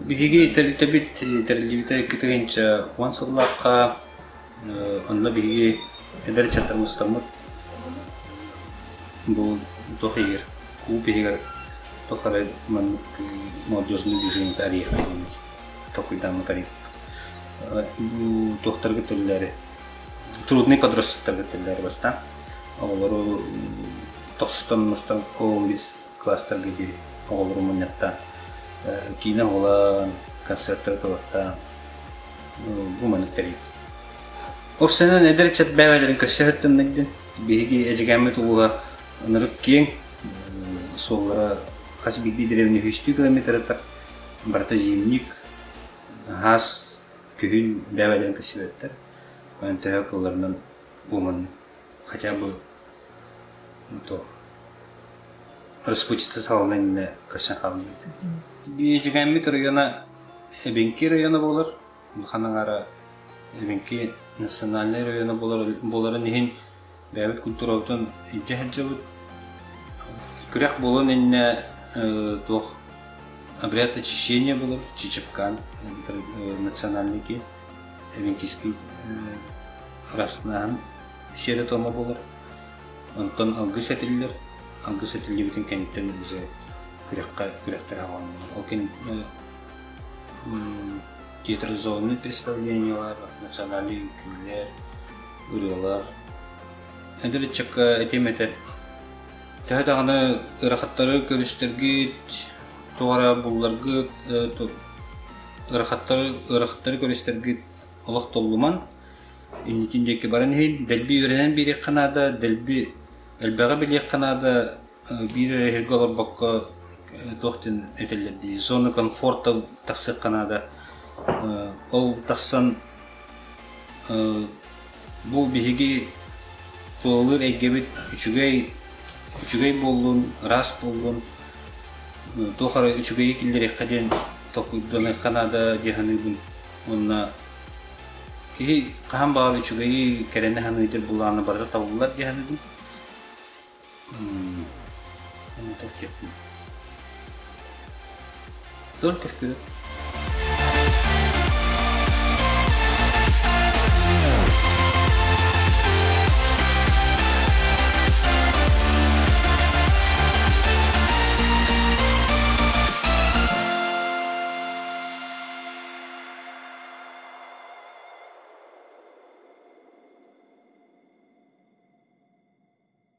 Биһиги тэрилтэбит тэриллибитэ 2010 сыллаахха онно биһиги эдэр ыччаттар мустаммыт бу туох иһигэр кууп иһигэр туох эрэ маннык молодежный движение арыйыахха диэммит толкуйдааммыт арыйбыппыт. Бу туохтарга төллөөрү трудный подростоктарга төллөөрү бастаан оҕолору тохсустан мустан 15 класстарга диэри оҕолору мунньахтаан киинэ оҕолоон концерттары туруортаан бу маннык тэрийбит. Уопсайынан эдэр ыччат бэйэлэрин көрсө сырыттыннар Биһиги Эдьигээммит улууһа ынырык киэҥ, суоллара хас биирдии дэриэбинэ үһүстүү километрыттар барыта зимник, хаас күһүн бэйэлэрин көрсүбэттэр. Онон төһө кылларынан уоман хотя бы туох распутица салона иннинэ көрсөн хаалбыт. Эдьигээммит района Эбэҥки района буолар. Улахан аҥаара Эбэҥки национальнай района буоларын иһин бэйэбит культурабытын илдьэ сылдьабыт. Күрэх буолуон иннинэ туох обряд очищения буолар, Чичипкан национальный киин, эбэҥкийский ыраастааһын сиэрэ-туома буолар. Онтон алгыс этиллэр, алгыс этиллибитин кэнниттэн уже күрэххэ күрэхтэрэ оонньуулар. Ол кэнниттэн театрализованный представлениелар, национальный үҥкүүлэр, ырыалар. Эдэр ыччакка этиэм этэ, төһө даҕаны ыарахаттары көрүстэргит, туох эрэ булларгыт, ыарахаттары ыарахаттары көрүстэргит олох толлуман, инникин диэки баран иһин, дэлби үөрэнэн биэриэххэ наада, дэлби элбэҕи билиэххэ наада, биир эрэ иһиргэ олорбокко туох диэн этэллэр дии, зона комфорта тахсыахха наада. Ол тахсан бу биһиги тулалыыр эйгэбит үчүгэй үчүгэй буоллун, ыраас буоллун, туох эрэ үчүгэйи киллэриэххэ диэн толкуйданыахха наада дии саныыбын. Уонна киһи хаһан баҕар үчүгэйи, кэрэни саныыр былаана барыта табыллар дии саныыбын. Только вперед.